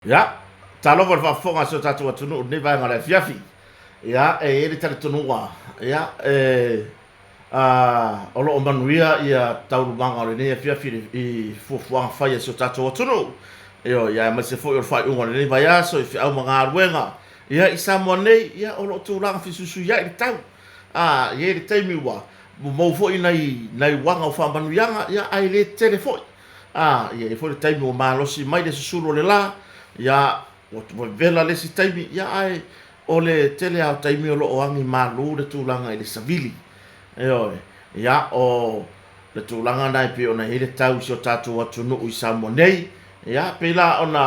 Ia, talofa i le faafofoga a si o tatou atunuu i lenei vaega o le afiafi. Ia, e i ai le talitonuga, ia, e, a, o lo o manuia ia taualumaga o lenei afiafi i fuafuaga fai a si o tatou atunuu. Ioe, ia aemaise foi o le faaiuga o lenei vaiaso i feau ma galuega. Ia, i Samoa nei, ia, o lo o tulaga fesuisuiai le tau. A, e i ai le taimi ua mou foi nai, nai uaga o faamanuiaga, ia, ae le tele foi. A, ia i ai foi le taimi ua malosi mai le susulu o le la, ia, ua vevela le isi taimi, ia ae o le tele lava o taimi o lo o agi malu le tulaga i le savili. Ioe, ia, o le tulaga lena e pei ona i ai le tau i si o tatou atunuu i Samoa nei, ia, pei la ona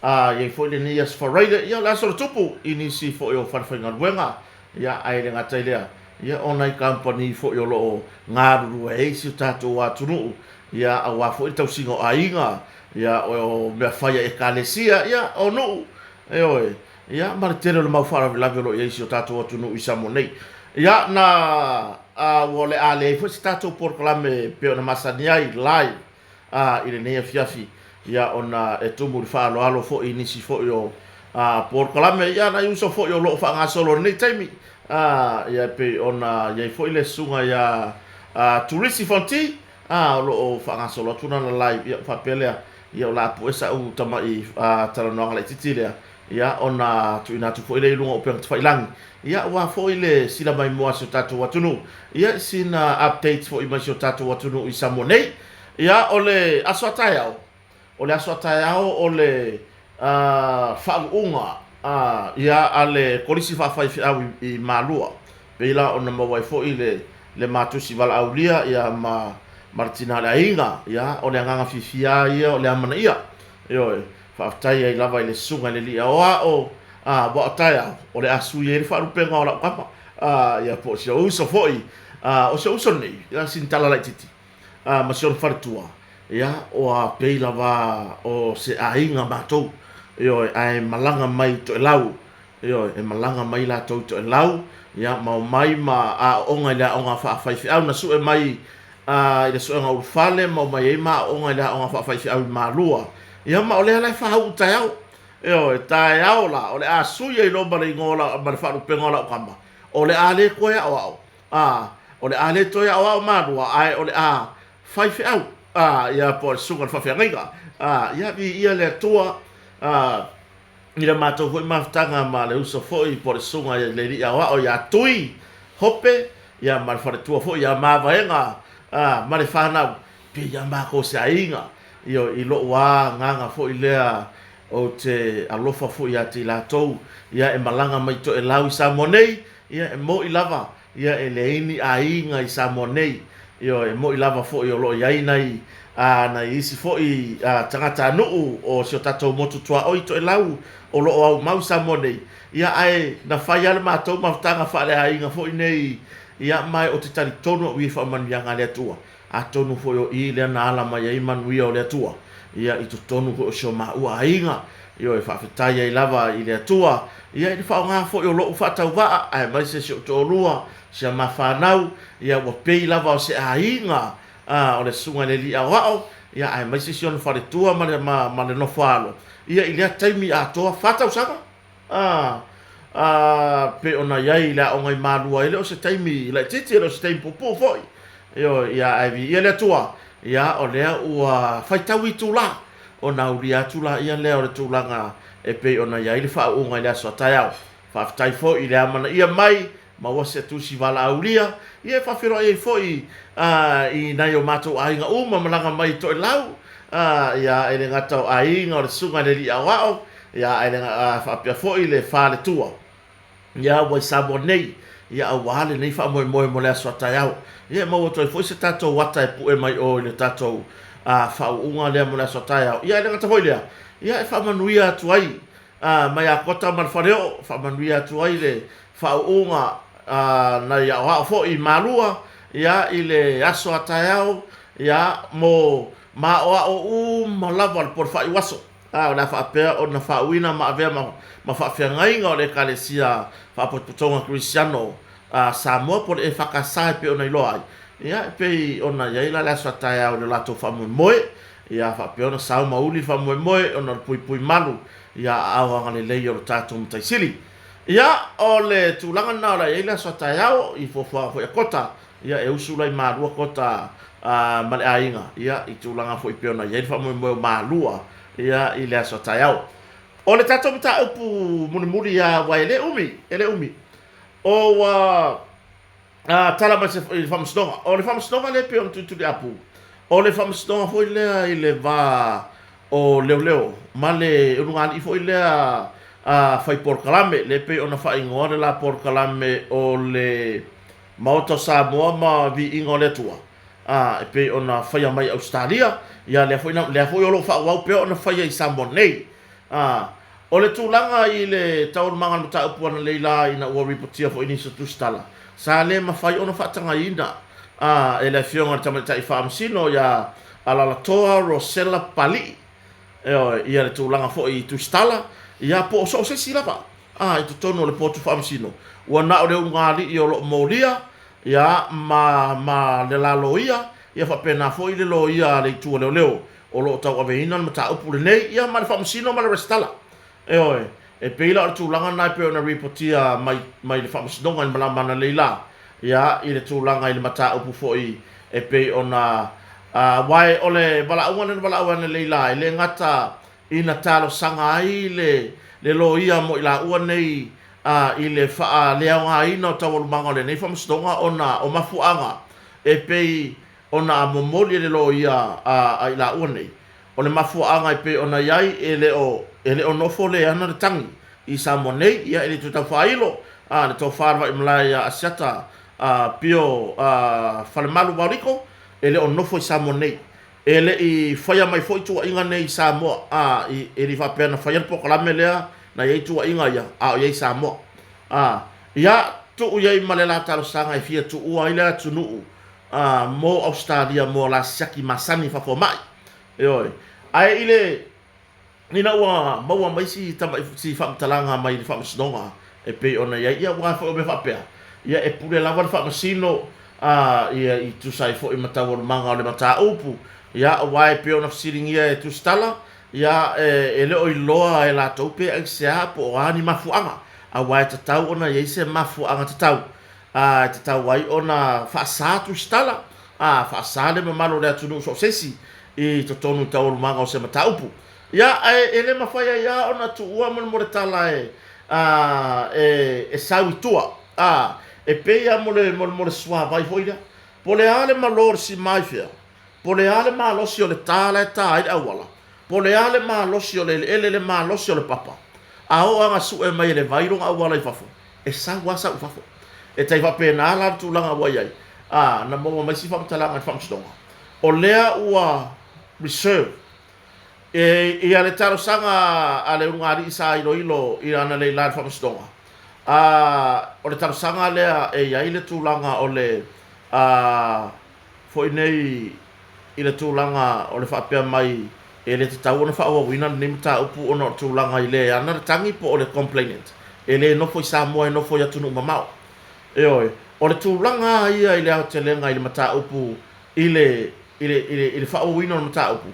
a, i ai foi lenei Aso Faraile, ia o le Aso o le Tupu i nisi foi o falefaigaluega, ia, ae le gata i lea, ia o nai kamupani foi o lo o galulue ai si o tatou atunuu, ia, aua foi le tausiga o aiga, ia, o mea fai a Ekalesia, ia, o nuu, ioe, ia, ma le tele o le mau faalavelave o lo o i ai i si o tatou atunuu i Samoa nei. Ia, na, a, ua o le a leai foi se tatou polokalame e pei ona masani ai, live, a, i lenei afiafi, ia, ona e tumu i le faaaloalo foi i nisi foi o, a, polokalame, ia, nai uso foi o lo o faagasolo i lenei taimi, a, ia, e pei ona i ai foi le susuga ia, a, Turisi Fonti, a, o lo o faagasolo atu lana live, ia, faapea lea, ia, o le a pue sa'u tama'i, a, talanoaga laitiiti lea, ia, ona tuuina atu foi lea i luga o upega tafailagi, ia, aua foi le sila maimoa a si o tatou atunuu, ia, sina updates foi mai si o tatou atunuu i Samoa nei. Ia, o le aso a taeao, o le aso a taeao o le faauuga ia a le Kolisi Faafaifeau i Malua, pei la ona maua ai foi le le matusi valaaulia ia ma ma le tina o le aiga, ia o le agaga fiafia lava ia o le amanaia. Ioe, faafetai ai lava i le susuga i le alii aoao, a, aua o taeao o le a sui ai le faalupega o lau kama, a, ia po o si ou uso foi, a, o si ou uso lenei, ia sina tala laitiiti, a, ma si ona faletua, ia, ua pei lava o se aiga matou, ioe, ae malaga mai i Toelau, ioe, e malaga mai latou i Toelau, ia, ma omai ma aooga i le aoga faafaifeau, na sue mai a, i le suega ulufale ma omai ai ma aooga i le aoga faafaifeau i Malua, ia, ma o lea la e faauu taeao, ioe, taeao la, o le a sui ai loa ma le igoa o lau, ma le faalupega o lau kama, o le a le toe aoao, a, o le a le toe aoao Malua, ae o le a faifeau, a, ia, po o le susuga i le faafeagaiga, a, ia, viia le Atua, a, i le matou foi mafutaga ma le uso foi po o le susuga i le alii aoao ia Tui Hope, ia ma le faletua foi ia Mavaega, a, ma le fanau, pei ia makou se aiga, ia, i lou a agaga foi lea ou te alofa foi ia te i latou, ia e malaga mai Toelau i Samoa nei, ia e mo'i lava Ia, e leai ni aiga i Samoa nei. Ioe, e moni lava foi o lo o i ai nai, a, nai isi foi, a, tagatanuu o si o tatou motu tuaoi Toelau o lo o aumau i Samoa nei, ia, ae na fai lava le matou mafutaga faaleaiga foi nei, ia, ma ou te talitonu au i faamanuiaga a le Atua. Atonu foi o i lea na ala mai ai manuia o le Atua, ia, i totonu foi o si o maua aiga, ioe, faafetai ai lava i le Atua, ia, i le faaaoga foi o lo'u faatauvaa, aemaise si ou toalua, si a ma fanau, ia, ua pei lava o se aiga, a, o le Susuga i le Alii Aoao, ia, aemaise si ona faletua ma le, ma, ma le nofoaalo, ia, i lea taimi atoa, fa tausaga. A, a, pei ona i ai i le aoga i Malua, e le o se taimi laitiiti, e le o se taimi puupuu foi. Ioe, ia, ae viia le Atua, ia, o lea ua faitau itulā, ona aulia atu laia lea o le tulaga e pei ona i ai le faauuga i le aso a taeao. Faafetai foi i le amanaia mai maua se tusi valaaulia, ia e faafeiloai ai foi a, i nai o matou aiga uma malaga mai i Toelau, a, ia, e le gata o aiga o le Susuga i le Alii Aoao, ia, ae le, a, faapea foi le faletua, ia, ua i Samoa nei, ia, aua lenei faamoemoe mo le aso a taeao. Ia, e maua atu ai foi se tatou ata e pue mai o i le tatou, a, faauuga lea mo le aso a taeao. Ia, e le gata foi i lea, ia, e faamanuia atu ai A, mai a Kota ma le Faleoo, faamanuia atu ai le faauuga a nai aoao foi i Malua, ia, i le aso a taeao, ia, mo ma aoao uma lava o le pole faaiuaso. A, o le a faapea ona faauuina ma avea ma, ma faafeagaiga o le Ekalesia Faapotopotoga Kerisiano a Samoa po o le EFKS e pei ona iloa ai, ia, e pei ona i ai la le aso a taeao i le latou faamoemoe. Ia faapea ona sao ma uli le faamoemoe ona o le puipui malu ia aao agalelei o lo tatou Matai Sili. Ia, o le tulaga lena o le a i ai le aso a taeao i fuafuaga foi a Kota, ia e usu la i Malua Kota ma le aiga, ia i tulaga foi pei ona i ai le faamoemoe o Malua ia i le aso a taeao. O le tatou mataupu mulimuli lava aua e le umi, e le umi. O ua tala mai i le Faamasinoga. O le Faamasinoga lea e pei ona tulituliapu, o le Faamasinoga foi lea i le va o leoleo ma le ulugalii foi lea fai polokalame, lea e pei ona faaigoa le la polokalame o le Maota o Samoa ma Viiga o le Atua, e pei ona faia mai i Ausetalia, ia lea foi, lea foi o lo o faaauau pea ona faia i Samoa nei. A, o le tulaga i le taualumaga o le mataupu ananei la ina ua ripotia foi nisi o tusitala, sa le mafai ona faatagaina a, e le Afioga i le Tamaitai Faamasino ia Alalatoa Rosella Papali'i, ioe, ia le tulaga foi i tusitala, ia po o so o se isi lava a, i totonu o le potu faamasino, ua na o le ulugalii o lo o molia, ia, ma, ma le la loia, ia faapena foi le loia a le itu o leoleo o lo o tauaveina le mataupu lenei, ia ma le Faamasino ma le Resitala. Ioe, e pei la o le tulaga lena e pei ona ripotia mai, mai le Faamasinoga i le malama ananei la, ia, i le tulaga i le mataupu foi e pei ona, aua o le valaauga lea na valaau ai ananei la, e le gata ina talosaga ai le, le loia mo i laua nei a, i le faaleaogaina o taualumaga o lenei Faamasinoga ona o mafuaaga e pei ona momoli e le loia a i laua nei. O le mafuaaga e pei ona i ai, e le o, e le o nofo le ana le tagi i Samoa nei, ia e le toe tau faailo a le tofa a le Vaimalae ia Asiata a Pio a Falemalu Vaoliko, e le o nofo i Samoa nei. E le i faia mai foi tuuaiga nei i Samoa, a, i, e le i faapea na faia le polokalame lea na i ai tuuaiga ia, a o i ai i Samoa. A, ia, tuu i ai ma le la talosaga e fia tuua ai le atunuu a, mo Ausetalia mo la siaki masani faafomai. Ioe. Ae i le ina ua maua mai si tamai si faamatalaga mai le faamasinoga e pei ona i ai, ia aua foi o mea faapea, ia e pule lava le faamasino a, ia i tusa ai foi ma taualumaga o le mataupu, ia aua e pei ona fesiligia e Tusitala, ia e, e le o iloa e latou pe aisea po o a ni mafuaaga, aua e tatau ona i ai se mafuaaga tatau a, e tatau ai ona faasa tusitala, a, faasa le mamalu o le atunuu so o se isi i totonu i taualumaga o se mataupu. Ia, ae e le mafai ai lava ona tuua molemole tala e, a, e, e sau i tua, a, e pei lava mo le molemole suavai foi lea. Po o le a le malo o le sima i fea, po o le a le malosi o le ta la e ta ai le auala, po o le a le malosi o le eleele, le malosi o le papa, a oo lava ina sue mai e le vai lona auala i fafo, e sau lava sau i fafo. E tai faapena la le tulaga ua i ai, a, na maua mai si faamatalaga i le faamasinoga, o lea ua reserve e ia le talosaga a le ulugalii sa iloilo i ana leila i le faamasinoga, a, o le talosaga lea e i ai le tulaga o le, a, foi nei i le tulaga o le faapea mai e le tatau ona faaauauina lenei mataupu ona o le tulaga i le ana le tagi po o le complainant e le nofo i Samoa e nofo i atunuu mamao. Ioe, o le tulaga lava ia i le aotelega i le mataupu i le i le i le i le faaauauina o le mataupu,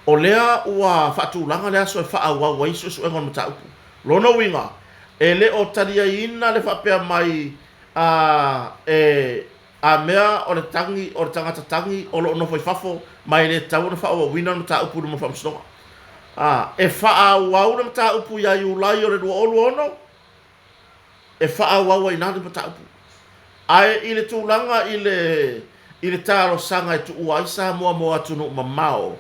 o lea ua faatulaga le aso e faaauau ai suesuega o le mataupu. Lona uiga, e le o taliaina le faapea mai a e A mea o le tagi o le tagata tagi o lo o nofo i fafo ma e le tatau ona faaauauina le mataupu i luma o le Faamasinoga. A e faaauau le mataupu ia Iulai o le 2026, e faaauau ai i ina le mataupu. Ae i le tulaga i le i le talosaga e tuua ai Samoa mo atunuu mamao,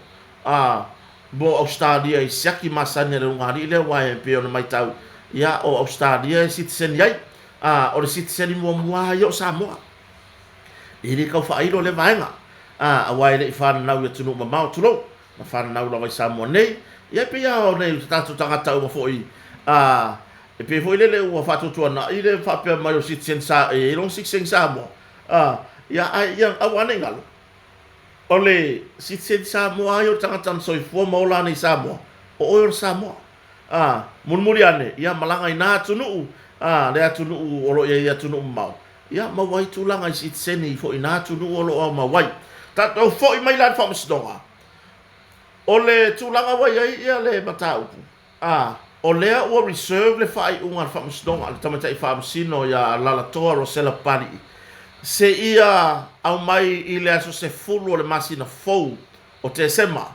a mo Ausetalia i siaki masani a le ulugalii lea aua e pei ona matau, ia o Ausetalia e sitiseni ai. A, o le sitiseni muamua lava ia o Samoa. E le tau faailo lea vaega, a, aua e le i fananau i atunuu mamao, tulou, na fananau lava i Samoa nei. Ia e pei lava o nai o tatou tagata uma foi, a, e pei foi lele ua faatuatuanai le faapea mai o sitiseni Sa, e i ai lona sitiseni Samoa, a, ia, ae ia aua ne i galo, o le sitiseni Samoa lava ia o le tagata na soifua ma ola nei i Samoa, o oe o le Samoa. A, mulimuli ane, ia malaga i na atunuu, a, le atunuu o lo o i ai i atunuu mamao, ia maua ai tulaga i sitiseni foi i na atunuu o lo o aumau ai. Tatou foi mai la i le Faamasinoga. O le tulaga ua i ai ia le mataupu, a, o lea ua reserve le faaiuga a le Faamasinoga, le Tamaitai Faamasino ia Alaalatoa Rosella Papali'i, seia aumai i le aso 10 o le masina fou o Tesema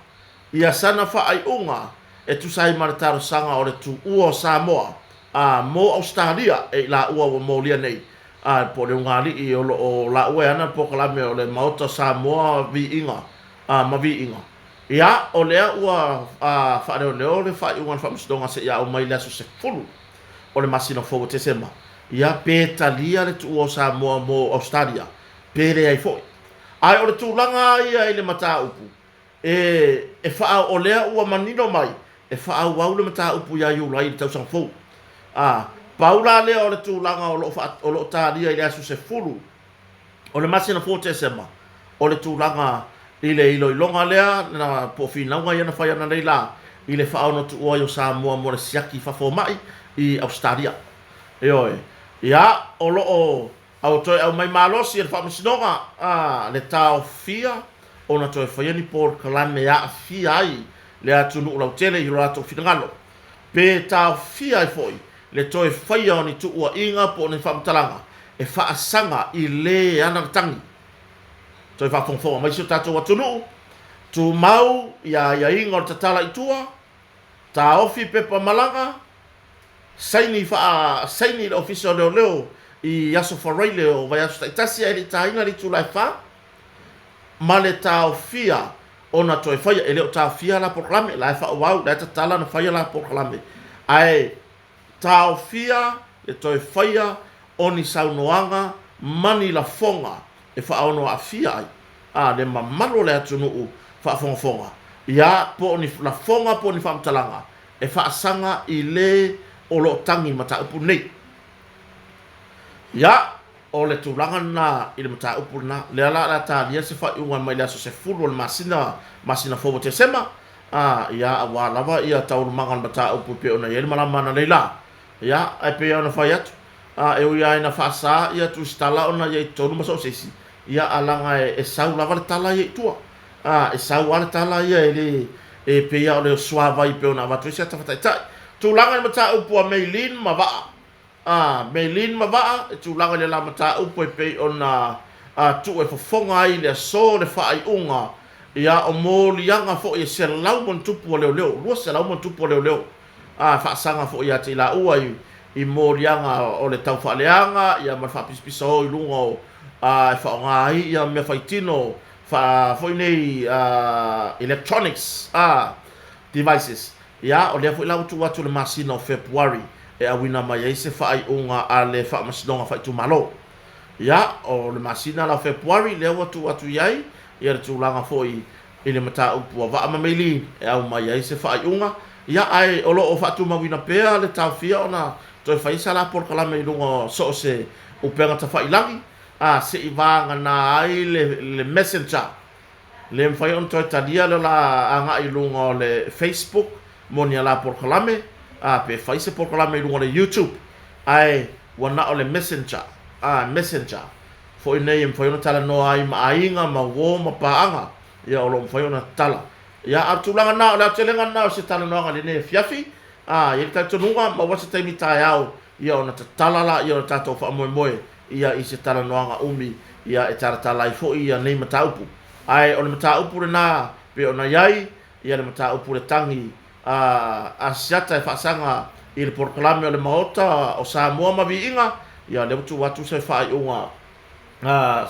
ia sana faaiuga e tusa ai ma le talosaga o le tuua o Samoa a mo Ausetalia e i laua ua molia nei, a po o le ugaalii o lo o laua e ana le polokalame o le Maota o Samoa Viiga a ma Viiga. Ia, o lea ua faaleoleo le faaiuga a le Faamasinoga seia aumai i le aso 10 o le masina fou o Tesema, ia, pe talia le tuua o Samoa mo Ausetalia, pe leai foi. Ae o le tulaga lava ia i le mataupu, e, e faa, o lea ua manino mai, e faaauau le mataupu ia Iulai i le tausaga fou. A, pau la lea o le tulaga o lo o, faa, o lo o talia i le aso 10 o le masina fou o Tesema, o le tulaga i le iloiloga lea, na, po o finauga ia na fai ananei la, i le faaonotuua ai o Samoa mo le siaki fafomai i Ausetalia. Ioe. Ia, o lo o A ua toe aumai malosi e le Faamasinoga a le taofia ona toe faia ni polokalame e aafia ai le atunuu lautele i lo latou finagalo, pe taofia ai foi le toe faia o ni tuuaiga po o ni faamatalaga e faasaga i le ana tagi. Toe faafogafoga mai si o tatou atunuu, tumau ia aiaiga o le tatala i tua, taofi pepa malaga, Saini faa saini i le Ofisa o Leoleo i aso Faraile o vaiaso taitasi ae le i taina le itula e fa, ma le taofia ona toe faia. E le o taofia la polokalame, la e faaauau, la e tatala ona faia la polokalame, ae taofia le toe faia o ni saunoaga ma ni lafoga e faaono aafia ai a le mamalu o le atunuu faafogafoga, ia, po o ni lafoga po o ni faamatalaga e faasaga i le o lo o tagi i le mataupu lenei. Ia, o le tulaga lena i le mataupu lena. Lea la o le a talia se faaiuga mai le aso 10 o le masina, masina fou o Tesema, a, ia, aua lava ia taualumaga o le mataupu e pei ona i ai le malama ananei la. Ia, ae pei lava ona fai atu, a, e ui lava ina faasa ia Tusitala ona ia i totonu ma so o se isi, ia, a leaga e sau lava le tala ia i tua. A, e sau lava le tala ia e le, e pei lava o le suavai e pei ona avatu ai se ata faataitai. Tulaga i le mataupu a Mei Lin ma Vaa. A, Mei Lin ma Vaa, e tulaga i le la mataupu e pei ona a, tuu e fofoga ai i le aso le faaiuga, ia, o moliaga foi e 100+ a leoleo, 200+ a leoleo, a, faasaga foi ia te i laua i, i moliaga o le taufaaleaga, ia, ma le faapisapisao i luga o, a, e faaaoga ai ia mea faitino faa foi nei electronics devices, ia o lea foi la ua tuu atu i le masina o Fepuari e auina mai ai se faaiuga a le Faamasinoga Faaitumalo. Ia, o le masina la o Fepuari lea ua tuu atu i ai ia le tulaga foi i le mataupu a Vaa ma Meili e aumai ai se faaiuga, ia ae o lo o faatumauina pea le taofia ona toe fai sa la polokalame i luga o so o se upega tafailagi. A, se i vagana ai le, le messenger. Le mafai ona toe talia le la agai i luga o le Facebook mo ni ala polokalame, a, pe fai se polokalame i luga o le YouTube, ae ua na o le messenger, a, messenger foi nei e mafai ona talanoa ai ma aiga, ma uo, ma paaga, ia o lo o mafai ona tatala. Ia, a o le tulaga lena, o le aotelega lena o se talanoaga i lenei afiafi, a, i ai le talitonuga, maua se taimi taeao ia ona tatala laia o le tatou faamoemoe ia i se talanoaga umi ia e talatala ai foi ia nei mataupu. Ae o le mataupu lena pei ona i ai ia le mataupu le tagi a Asiata e faasaga i le polokalame o le Maota o Samoa ma Viiga, ia lea ua tuu atu se faaiuga a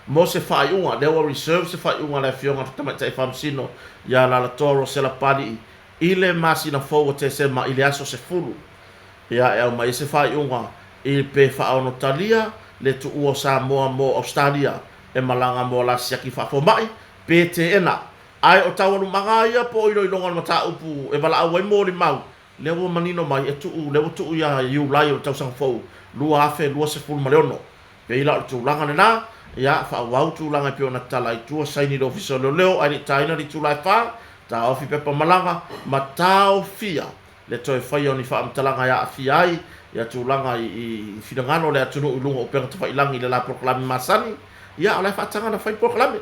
mo se faaiuga, lea ua reserve se faaiuga a le Afioga i le Tamaitai Faamasino ia Alalatoa Rosella Papali'i i le masina fou o Tesema i le aso 10. Ia e aumai ai se faaiuga i pe faaonotalia le tuua o Samoa mo Ausetalia e malaga mo la siaki faafomai pe teena. Ae o taualumaga ia po o iloiloga o le mataupu e valaau ai molimau, lea ua manino mai e tuu, lea ua tuu ia Iulai o le tausaga fou 2026. Pei la o le tulaga lena, ia faaauau tulaga e pei ona tatala ai tua, saini i le Ofisa o Leoleo ae le i taina le itula e fa, taofi pepa malaga ma taofia le toe faia o ni faamatalaga e aafia ai ia tulaga i finagalo o le atunuu i luga o upega tafailagi i le la polokalame masani, ia o la e faataga ona fai polokalame.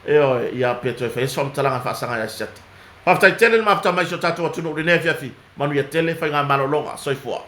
Ioe, ia pe toe faia se faamatalaga e faasaga ia Asiata. Faafetai tele le mafuta mai i si o tatou atunuu i lenei afiafi. Manuia tele faigamalologa. Soifua.